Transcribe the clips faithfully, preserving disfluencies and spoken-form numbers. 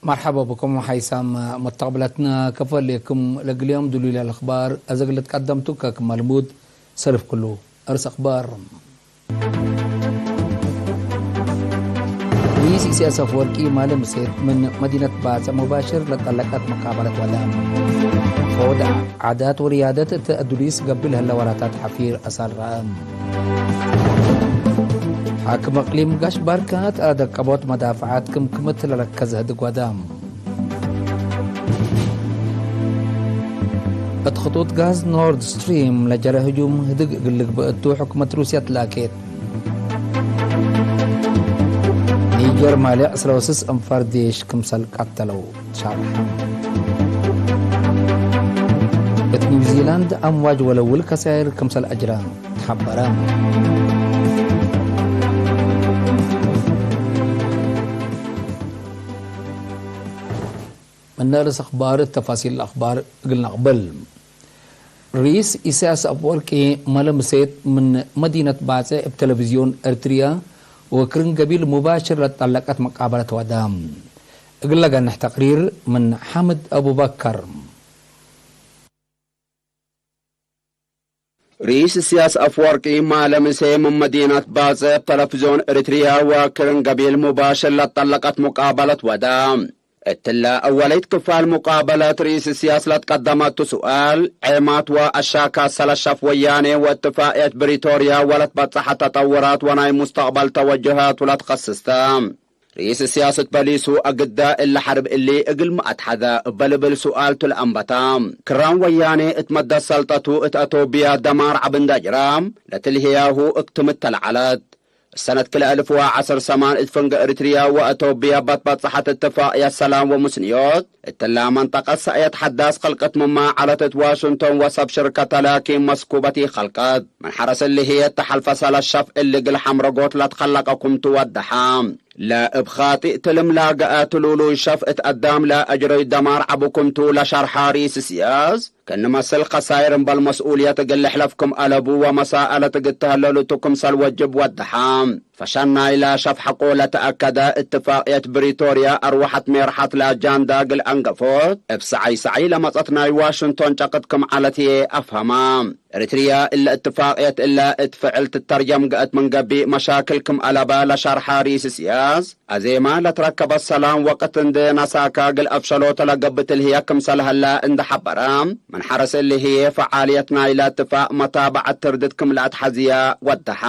መርሐባ ብኩም ሓይሳም መተቅብለትና፣ ከፈ ሌክም ለግል ዮም ድሉይ ለልአኽባር አዘግለት ቀደምቱ ከክመ ልሙድ ሰልፍ ክሉ። እርስ አኽባር። ርኢስ ኢሳያስ አፈወርቂ ማለ ምሴት ምን መዲነት ባጽዕ ሙባሽር ለጠለቀት መቃበለት ወደ። ፎድ ዓዳት ወርያደት እት አዱሊስ ገቢል ህለ ወራታት ሐፊር አሳል ረአ። ሓክም እቅሊም ጋሽ ባርካት አደቀቦት መዳፍዓት ክምክምት ለረከዘ ህድግ ወደ። እት ክጡጥ ጋዝ ኖርድ ስትሪም ለጀረ ህጁም ህድግ እግል ልግበእ እቱ ሕኩመት ሩስያ ትላኬት። ኒጀር ማሌ ዕስራ ወስስ እንፋር ዴሽ ክምሰል ቀተለው ሻርሐ። እት ኒውዚላንድ አምዋጅ ወለውል ከሳይር ክምሰል አጅራ ተሐበረ። ምነ ርእስ አኽባር ተፋሲል አኽባር እግል ነቅብል። ርኢስ ኢሳያስ አፍወርቂ ማለ ምሴት ምን መዲነት ባጽዕ እብ ቴሌቪዝዮን ኤርትርያ ወክርን ገቢል ሙባሽር ለጠለቀት መቃበለት ወደ። እግል ለገንሕ ተቅሪር ምን ሓምድ አቡበከር። ርኢስ ኢሳያስ አፍወርቂ ማለ ምሴ ምን መዲነት ባጽዕ እብ ቴሌቪዝዮን ኤርትርያ ወክርን ገቢል ሙባሽር ለጠለቀት መቃበለት ወደ። እትለ አወለይት ክፋል ሙቃበለት ርኢስ ኢሳያስ ለትቀደመቱ ሱኣል፣ ዔማት ወአሻካት ሰለሸፍ ወያኔ ወእትፋቅየት ብሪቶርያ ወለትበጸሐት ተጠውራት ወናይ ሙስተቅበል ተወጅሃቱ ለትከስስ ተ። ርኢስ ኢሳያስ እት በሊሱ፣ አግዳ እለ ሐርብ እሊ እግልሚ አትሐዘ? እበ ልብል ሱኣል ቱ ለአንበታ። ክራን ወያኔ እት መደት ሰልጠቱ እት አቶብያ ደማር ዐቢ እንደ አጅራ፣ ለትልህያሁ እክትምት ተለዐለት። ሰነት ክልኤ አልፍ ወዐስር ሰማን እት ፍንገ ኤሪትርያ ወአቶብያ በትበጽሐት እትፋቅየት ሰላም ወሙስንዮት፣ እትላ መንጠቀት ሰእየት ሐዳስ ከልቀት ምማ ዐለት እት ዋሽንቶን ወሰብ ሽርከተ ላኪን መስኩበት ኢከልቀት። ምን ሐረስ እሊ ህዬ እተ ሐልፈ ሰለስ ሸፍ እሊ እግል ሐምረጎት ለትከለቀ ክምቱ ወደሐ። ለእብ ኻጢእ ትልም ላገአ ትሉሉይ ሸፍ እት አዳም ለአጅረዩ ደማር ዐቢ ክምቱ ለሸርሐ ርኢስ እስያስ፣ ከእኒ መስል ከሳይር እምበል መስኡልየት እግል ልሕለፍ ክም አለቡ ወመሳአለት እግል ተህለሉ ቱ ክምሰል ወጅብ ወደሐ። ፈሸል ናይላ ሸፍ ሐቆ ለተአከደ እትፋቅየት ብሪቶርያ አርወሐት ሜርሐት ለአጃንዳ እግል አንገፎት እብ ሰዐይ ሰዐይ ለመጸት ናይ ዋሽንቶን ጨቅጥ ክም ዐለት ህዬ አፍሀማ። ኤሪትርያ እለ እትፋቅየት እለ እት ፍዕል ትተርጀም ገአት ምን ገብእ መሻክል ክም አለበ ለሸርሐ ርኢስ እስያስ፣ አዜመ ለትረከበት ሰላም ወቅት እንዴ ነሳከ እግል አፍሸሎተ ለገብእ ትልህየ ክምሰል ሀለ እንዴ ሐበረ፣ ምን ሐርስ እሊ ህዬ ፈዓልየት ናይለ እትፋቅ መታበዐት ትርድት ክም ለአትሐዝየ ወደሐ።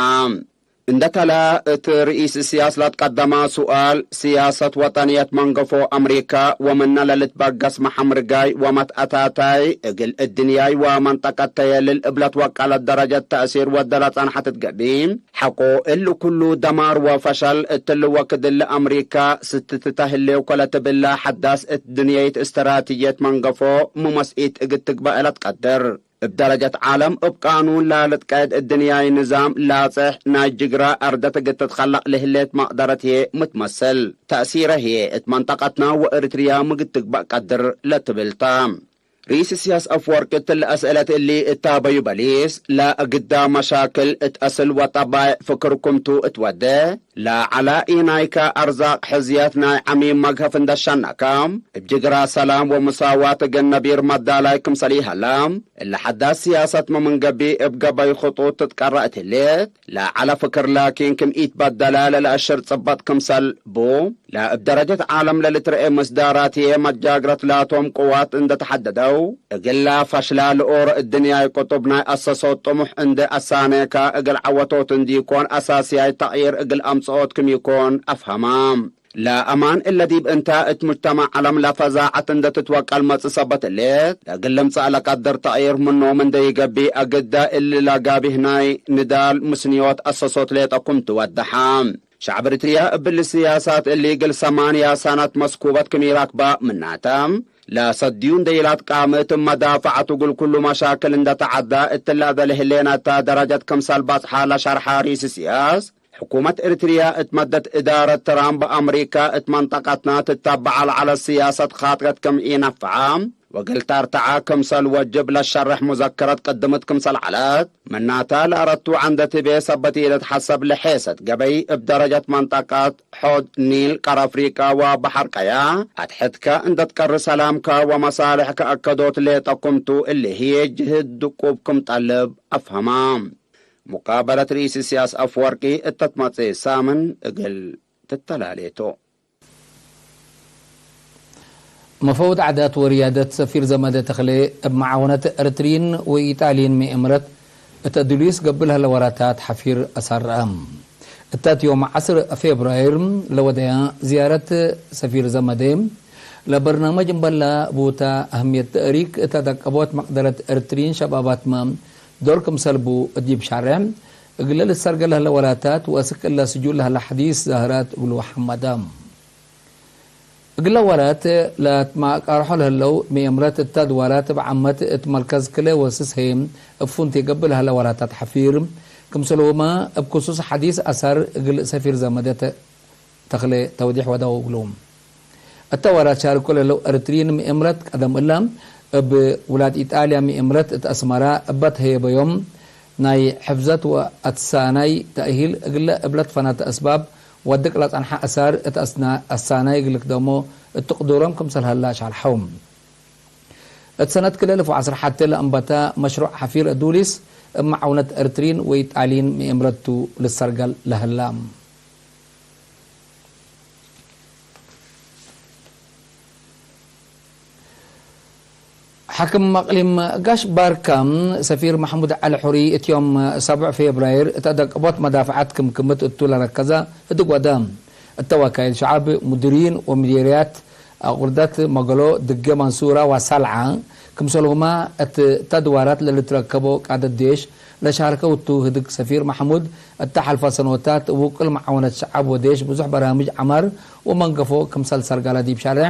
እንዴ ተለ፣ እት ርኢስ እስያስ ለትቀደመ ሱኣል፣ ስያሰት ወጠንየት መንገፎ አምሪከ ወምነ ለልትበገስ መሐምርጋይ ወመትአታታይ እግል እድንያይ ወመንጠቀት ተየልል እብ ለትወቀለት ደረጀት ተእሲር ወደ ለጸንሐት እት ገቢም፣ ሐቆ እሊ ኩሉ ደማር ወፈሸል እትሊ ወክድ እሊ አምሪከ ስትትተ ህሌው ከለትብለ ሐዳስ እት ድንየይት እስትራቲጅየት መንገፎ ሙመስኢት እግል ትግበእ ለትቀድር። እብ ደረጀት ዓለም እብ ቃኑን ላልትቀየድ እድንያይ ንዛም ላጽሕ ናይ ጅግረ አርደት እግል ትትከለቅ ለህሌት መቅደረት ህዬ ምትመስል። ተእሲረ ህዬ እት መንጠቀትና ወእሪትርያ ምግል ትግበእ ቀድር ለትብል ተ። ርኢስ እስያስ አፍወርቂ እትለ አስእለት እሊ እታበዩ በሊስ፣ ለእግዳ መሻክል እት አስል ወጠባይዕ ፍክር ክምቱ እት ወዴ፣ ለዐለ ኢናይከ አርዛቅ ሕዝየት ናይ ዐሚም መግሀፍ እንዴ ሸነከ፣ እብ ጅግራ ሰላም ወምሳዋት እግል ነቢር መዳላይ ክምሰል ኢሀለ፣ እለ ሐዳስ ስያሰትመ ምን ገብእ እብ ገበይ ክጡጥ ትትቀረእ እት ህሌት፣ ለዐለ ፍክር ላኪን ክም ኢትበደለ ለለአሽር ጽበጥ ክምሰል ቡ፣ ለእብ ደረጀት ዓለም ለልትረኤ ምስዳራት ህዬ መጃግረት ላቶም ቅዋት እንዴ ተሐደደው፣ እግላ ፈሽላ ልኦሮ እድንያይ ቅጡብ ናይ አሰሶት ጥሙሕ እንዴ አሳኔከ እግል ዐወቶት እንዲኮን አሳስያይ ተቅይር እግል አምጽኦት ክም ኢኮን አፍሀማ። ለአማን እለ ዲብ እንተ እት ሙጅተማዕ ዐለም ለፈዛዐት እንዴ ትትወቀል መጽእ ሰበት ህሌት፣ ለእግል ልምጸእ ለቀድር ተቅይር ምኖም እንዴ ኢገብእ አግደ እሊ ለጋቢህ ናይ ንዳል ምስንዮት አሰሶት ሌጠ ክምቱ ወደሐ። ሸዕብ ኤሪትርያ እብሊ ስያሳት እሊ እግል ሰማንያ ሰነት መስኩበት ክም ኢረክበ ምናተ፣ ለሰድዩ እንዴ ኢላትቃምት እብ መዳፈዐቱ እግል ኩሉ መሻክል እንዴ ተዐዳ እትለ አደለ ህሌናታ ደረጀት ክምሰል በጽሐ ለሸርሐ ርኢስ እስያስ፣ ሕኩመት ኤሪትርያ እት መደት እዳረት ትራምፕ አምሪከ እት መንጠቀትና ትተበዐ ለዐለት ስያሰት ኻጥረት ክም ኢነፈዐ፣ ወእግል ተርተዐ ክምሰል ወጅብ ለሸርሕ ሙዘከረት ቅድምት ክምሰል ዐለት፣ ምናተ ለአረቱ ዐንደ ትቤ ሰበት ኢልትሐሰብ ለሔሰት ገበይ እብ ደረጀት መንጠቀት ሖድ ኒል፣ ቀር አፍሪቀ ወበሐር ቀየሕ አትሐትከ እንደ ትቀሪ ሰላምከ ወመሳልሕከ አከዶት ሌጠ ክምቱ፣ እሊ ህዬ ጅህድ ድቁብ ክም ጠልብ አፍሀመ። ሙቃበለት ርኢስ ኢሰያስ አፍወርቂ እተ ትመጽእ ሳምን እግል ትተላሌ ቱ። መፈውድ ዓዳት ወርያደት ሰፊር ዘመደ ተክሌ እብ መዓወነት ኤረትርዪን ወኢጣልዪን ምእምረት እተ ድሉይስ ገብእ ለህለ ወራታት ሐፊር አሳረአ። እታት ዮም ዐስር ፌብራይር ለወደያ ዝያረት ሰፊር ዘመደ ለበርናመጅ እምበላ ቡታ አህምየት ተእሪክ እተ ደቀቦት መቅደረት ኤረትርዪን ሸባባትመ ዶር ክምሰል ቡ ዲብ ሻሬዕ እግለ ልትሰርገ ለህለ ወራታት ወአስክ እለ ስጁል ለህለ ሐዲስ ዛህራት እግሉ ሐመደ። እግለ ወራት ለትማቃርሖ ለህለው ምእምረት እተ አድዋራት እብ ዓመት እት መልከዝ ክለ ወስስ ህዬ እብ ፉንቴ ገብእ ለህለ ወራታት ሐፊር፣ ክምሰልሁመ እብ ክሱስ ሐዲስ አሳር እግል ሰፊር ዘመደ ተ-፣ ተክሌ ተውዲሕ ወደው እግሉ። እተ ወራት ሻርኮ ለህለው ኤረትርዪን ምእምረት ቀደም እለ እብ ውላድ ኢጣልያ ምእምረት እት አስመራ እበ ተህየበዮም ናይ ሕፍዘት ወአትሳናይ ተእሂል እግለ እብለ ትፈነተ አስባብ ወድቅ ለጸንሐ አሳር እት አስና-፣ አሳናይ እግል ልክደሞ እት ቅዱሮም ክምሰል ሀላ ሻርሐው። እት ሰነት ክለ እልፍ ወዐስር ሐቴ ለአንበተ መሽሩዕ ሐፊር አዱሊስ እብ መዓውነት ኤረትርዪን ወኢጣልዪን ምእምረት ቱ ልትሰርገል ለህላ። ሓክም አቅሊም ጋሽ ባርካ ሰፊር መሕሙድ ዐሊ ሑሪ እት ዮም ሰብዕ ፌብራይር እት አደቀቦት መዳፍዐት ክምክምት እቱ ለረከዘ ህድግ ወደ። እተ ወካይል ሸዐብ፣ ሙዲሪን ወሚዴርያት አቁርደት፣ መገሎ፣ ድጌ፣ መንሱራ ወሰልዓ ክምሰልሁመ እት ተድዋራት ለልትረከቦ ቃደት ዴሽ ለሻርከው ቱ። ህድግ ሰፊር መሕሙድ እተ ሐልፈ ሰኖታት እብ ውቅል መዓወነት ሸዐብ ወዴሽ ብዙሕ በራምጅ ዐማር ወመንገፎ ክምሰል ሰርጋለ ዲብ ሻሬዕ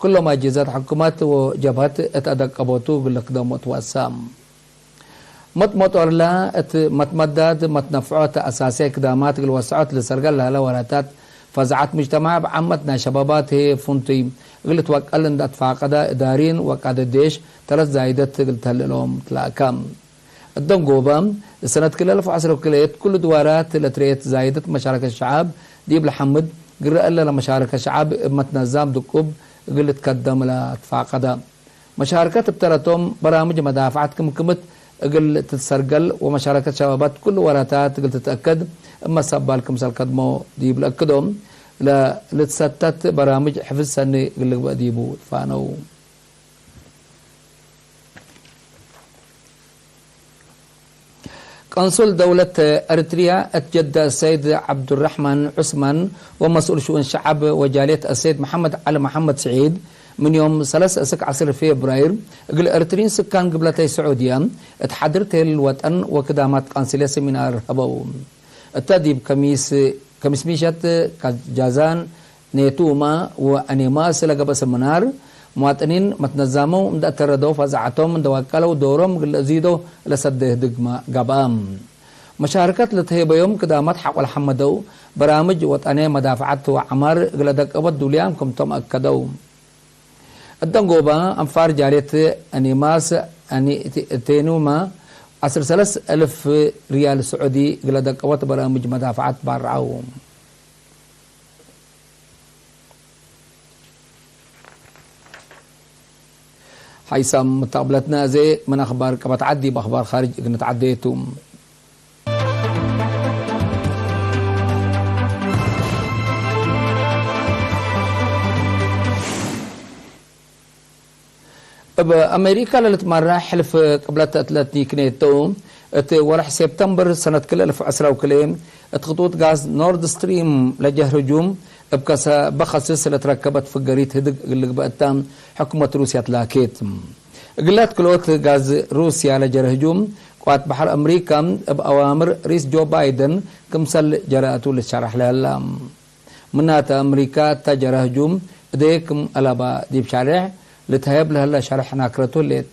ክሎም አጅህዘት ሕኩመት ወጀብሀት እት አደቀቦቱ እግል ልክደሞ ትወሰ። መጥመጦርለ እት መትመዳድ መትነፍዖት አሳስያይ ክዳማት እግል ወሰዖት ልሰርገል ለህለ ወራታት ፈዛዐት ሙጅተማዕ እብ ዓመት ናይ ሸባባት ህዬ ፍንቱይ እግል ልትወቀል እንደ አትፋቀደ እዳሪን ወቃደት ዴሽ ተረት ዛይደት እግል ተህሌ እሎም ትለአከ። እት ደንጎበ፣ ሰነት ክለ አልፍ ወዐስር ወክልኤ እት ኩሉ ድዋራት ለትረኤት ዛይደት መሻረከት ሸዐብ ዲብ ለሐምድ ግረ እለ ለመሻረከት ሸዐብ እብ መትነዛም ድቁብ እግል ልትከደም ለአትፋቀደ። መሻርከት እብ ተረቶም በራምጅ መዳፍዐት ክምክምት እግል ትትሰርገል ወመሻረከት ሸባባት ኩሉ ወራታት እግል ትትአከድ እብ መሰባል ክምሰል ከድሞ ዲብ ለአክዶ፣ ለልትሰተት በራምጅ ሕፍዝ ሰኒ እግል ልግበእ ዲቡ ትፋነው። ቀንሱል ደውለት ኤሪትርያ እት ጀደ ሰይድ ዐብዱረሕማን ዑስማን ወመስኡል ሽኡን ሸዐብ ወጃልየት አሰይድ መሐመድ ዐሊ መሐመድ ስዒድ፣ ምን ዮም ሰለስ እስክ ዐስር ፌብራይር፣ እግል ኤሪትርዪን ስካን ግብለተይ ስዑድየ እት ሐድር ቴል ወጠን ወክዳማት ቀንስልየ ሰሚናር ሀበው። እተ ዲብ ከሚስ፣ ከሚስ ሚሸት ጃዛን፣ ኔቱማ ወአኔማስ ለገብአ ሰምናር፣ ሙዋጥኒን መትነዛመው እንደ አተረደው ፈዛዐቶም እንደ ዋቀለው ዶሮም እግል ለአዚዶ ለሰዴ ህድግመ ገብአ። መሻርከት ለተሄበዮም ክዳማት ሐቆ ለሐመደው በራምጅ ወጠኔ መዳፍዐት ወዐማር እግለ ደቀቦት ዱልያም ክምቶም አከደው። እት ደንጎባ አንፋር ጃልየት አኔማስ አኔ-፣ ቴኑማ ዐስር ሰለስ አልፍ ሪያል ስዑዲ እግለ ደቀቦት በራምጅ መዳፍዐት ባርዐው። ሓይሳም መተቅብለትነ አዜ ምን አኽባር ቀበት ዐድ ዲብ አኽባር ካርጅ እግል ንትዓደየ ቱ። እብ አሜሪካ ለልትመረሕ ሕልፍ ቅብለት አትለቲክ ኔቶ፣ እት ወርሕ ሴፕተምበር ሰነት ክልኤ አልፍ ወዐስራ ወክልኤ፣ እት ክጡጥ ጋዝ ኖርድ ስትሪም ለጀህር ህጁም እብ ከሰ-፣ በከስስ ለትረከበት ፍገሪት ህድግ እግል ልግበእ እተ ሕኩመት ሩስያ ትላኬት። እግላት ክልኦት ጋዝ ሩስያ ለጀረ ህጁም፣ ቅዋት በሐር አምሪካ እብ አዋምር ሪስ ጆ ባይደን ክምሰል ጀረአቱ ልትሸረሕ ለህላ። ምናተ፣ አምሪካ እተ ጀረ ህጁም እዴ ክም አለባ ዲብ ሻሬሕ ልትሀየብ ለህለ ሸርሕ ናክረቱ ህሌት።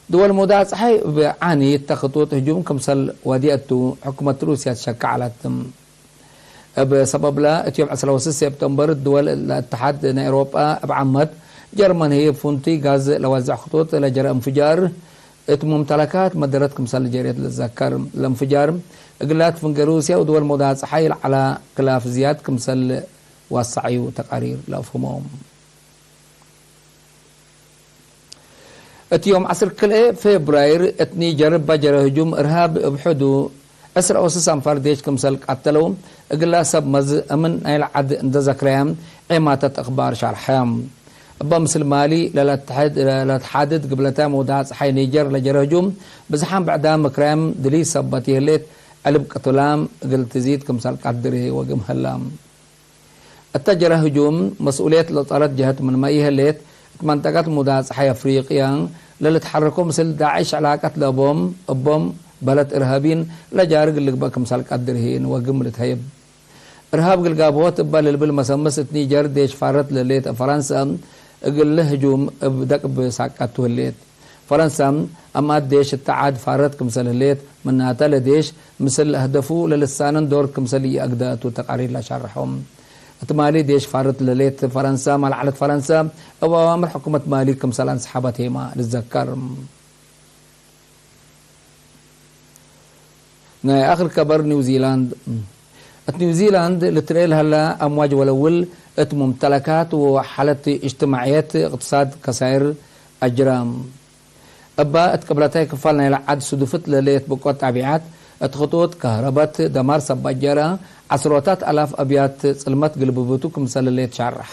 ድወል ሙዳጽሐይ እብ ዓኒ እተ ክጡጥ ህጁም ክምሰል ወድየቱ ሕኩመት ሩስያ ትሸከ ዐለት። እብ ሰበብለ፣ እት ዮም ዐስራ ወስስ ሴፕተምበር፣ ድወል ለእትሓድ ናይ ኤውሮጳ እብ ዓመት ጀርመን ህይ እብ ፍንቱይ ጋዝ ለወዝዕ ክጡጥ ለጀረ እንፍጃር እት ሙምተለካት መደረት ክምሰል ጀሬት ልትዘከር። ለእንፍጃር እግላት ፍንጌ ሩስየ ወድወል መውዳጽ ጸሓይ ለዐለ ክላፍ ዝያድ ክምሰል ዋሰዐዩ ተቃሪር ለአፍህሞ። እት ዮም ዐስር ክልኤ ፌብራይር እት ኒጀር እበ ጀረ ህጁም እርሃብ እብ ሕዱ ዕስር ኦስስ አንፋር ዴሽ ክምሰል ቀተለው እግላ ሰብ መዝ እምን ናይለ ዐድ እንደ ዘክረየ ዔማተት እክባር ሻርሐ። እበ ምስል ማሊ ለለትሐድ-፣ ለለትሓድድ ግብለተ መውዳዕ ጸሓይ ኒጀር ለጀረ ህጁም ብዝሓም ብዕዳም ምክራይም ድሊ ሰበት ይህሌት ዕልብ ቅቱላም እግል ትዚድ ክምሰል ቀድር ህይ ወግም ህላ። እተ ጀረ ህጁም መስኡልየት ለጠረት ጀህት ምንመ ኢህሌት፣ እት መንጠቀት ሙዳጽ ጸሓይ አፍሪቅያ ለልትሐረኮ ምስል ዳዕሽ ዕላቀት ለቦም፣ እቦም በለት እርሃቢን ለጃርግ ልግበእ ክምሰል ቀድር ህይን ወግም ልትሀይብ። እርሃብ ግልጋብሆት እበ ልልብል መሰምስ እት ኒጀር ዴሽ ፋረት ለሌት ፈረንሰ እግል ህጁም እብ ደቅብ ሳቀቱ ህሌት። ፈረንሳ አምኣት ዴሽ እተ ዐድ ፋረት ክምሰል ህሌት፣ ምናተ ለዴሽ ምስል አህደፉ ለልሳንን ዶር ክምሰል ኢአግደ ቱ ተቃሪር ለሻርሖ። እት ማሊ ዴሽ ፋረት ለሌት ፈረንሳ፣ መልዐለት ፈረንሳ እብ አዋምር ሕኩመት ማሊ ክምሰል አንሰሐበት ሄማ ልዘከር። ናይ አክር ከበር ኒውዚላንድ። እት ኒውዚላንድ ልትርኤ ለሀላ አምዋጅ ወለውል እት ሙምተለካት ወሓለት እጅትማዕየት እቅትሳድ ከሳይር አጅራ። እባ እት ቅብለታይ ክፋል ናይለ ዐድ ሱዱፍት ለሌት ብቆት ጣቢዓት፣ እት ክጡጥ ከህረበት ደማር ሰበት ጀረ፣ ዐስሮታት አላፍ አብያት ጽልመት ግልብብቱ ክምሰል ሌት ሻርሐ።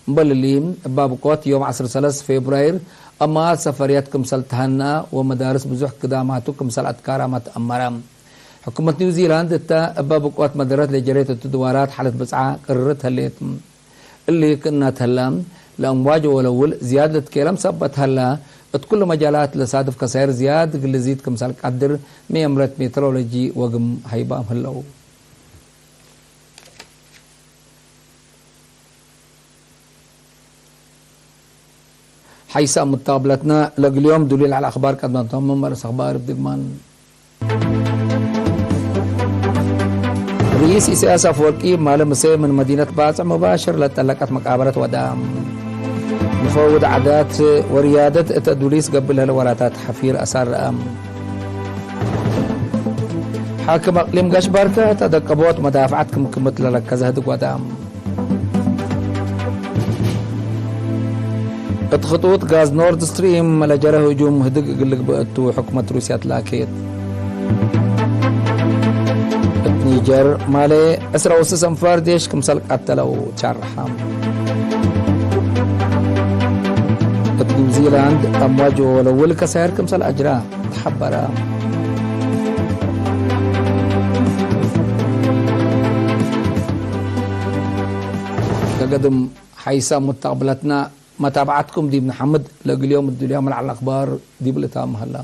እምበል እሊ፣ እባ ብቆት ዮም ዐስር ሰለስ ፌብራይር አማአት ሰፈርያት ክምሰል ተሀነአ ወመዳርስ ብዙሕ ግዳማቱ ክምሰል አትካራመ ተአመረ። ሕኩመት ኒውዚላንድ እተ እበ ብቆት መደረት ለጀሬት እቱ ድዋራት ሐለት ብጽዓ ቅርርት ህሌት። እሊ ክእነ ተህለ፣ ለአምዋጅ ወለውል ዝያድ ልትኬለም ሰበት ሀለ፣ እት ኩሉ መጃላት ለሳድፍ ከሳይር ዝያድ እግል ልዚድ ክምሰል ቀድር መኤምረት ሜትሮሎጂ ወግም ሀይባም ህለው። ሐይሰ ሙታብለትነ ለእግል ዮም ዱሊል ዐለ አክባር ቀድመቶም ምን መርስ አክባር እብ ድግማን። ርኢስ ኢሳያስ አፈወርቂ ማለ ምሴ ምን መዲነት ባጽዕ ሙባሽር ለተለቀት መቃበለት ወደ። ሙፈውድ ዓዳት ወርያደት እተ ዱሊስ ገብእ ለህለ ወራታት ሐፊር አሳር ረአ። ሓክም አቅሊም ጋሽ ባርከ እተ ደቀቦት መዳፍዓት ክምክምት ለረከዘ ህድግ ወደ። እት ክጡጥ ጋዝ ኖርድ ስትሪም ለጀረ ህጁም ህድግ እግል ልግበእ እቱ ሕኩመት ሩስያ ትላኬት። እት ኒጀር ማሌ ዕስራ ወስስ አንፋር ዴሽ ክምሰል ቀተለው ትሸርሐ። እት ኒውዚላንድ አምዋጅ ወለውል ከሳይር ክምሰል አጅራ ተሐበረ። ከገድም ሐይሰ ሙተቅብለትነ መታብዐትኩም ዲብ ነሐምድ፣ ለእግል ዮም እዱልያም ለዐለ አክባር ዲብ ልታም ሀላ።